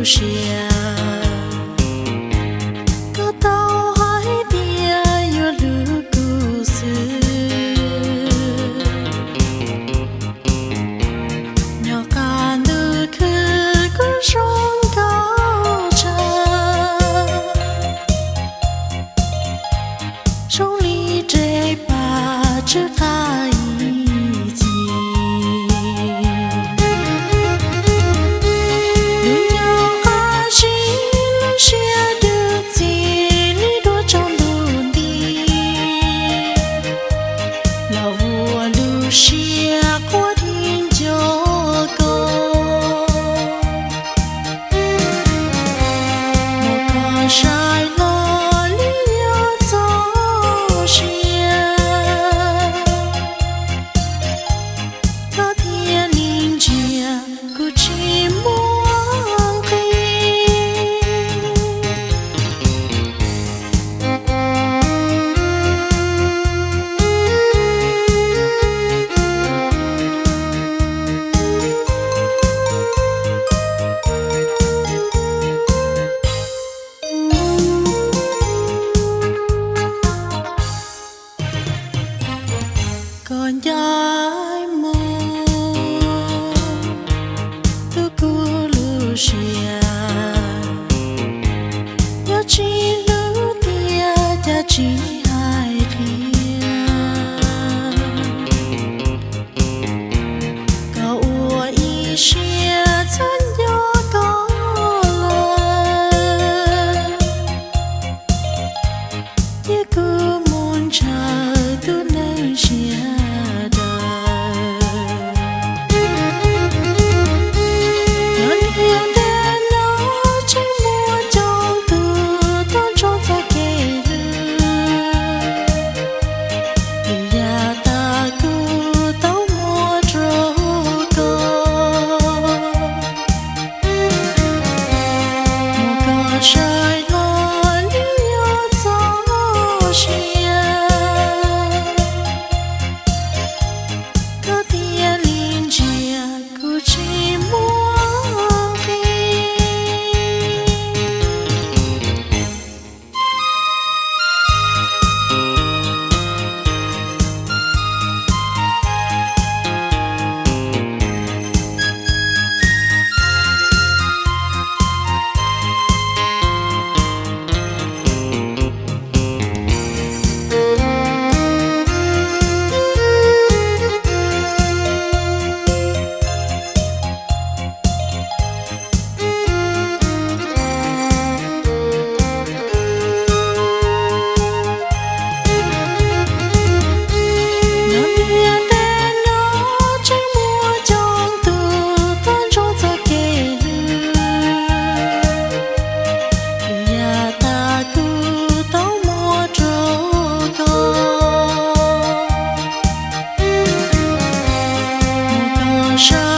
siab, koj tau hais tias yuav hlub kuv xwb. Nyob qab ntuj khwb kuj zoo nkauj tshaj, zoo li reb pab tsw qab ib txhis. Lub nyob qab zib lub siab dwb txij li duab tsaus ntuj nti, los vuag lub siab quaj dhia nco koj. Muab koj saib hlo li yuav txog sia, koj thiaj li ntsia kuv tsis muaj nqis. Koj ncaim mus tu kuv lub siab, yog tsis hlub tiag cas tsis hais qhia. Koj ua ib siab txhob nco koj lawm, cia kuv mus ntshaw tus neeg siab daws. Nyob niaj ntawm no tseem muaj coob tus tau ntsoov txoj kev hlub, vim yav tas kuv tau muab rau koj. Muab koj saib hlo li yuav txog sia, koj thiaj li ntsia kuv tsis muaj nqis. Nyob niaj ntawm no tseem muaj coob tus tau ntsoov txoj kev hlub, vim yav tas kuv tau muab rau koj. Muab koj saib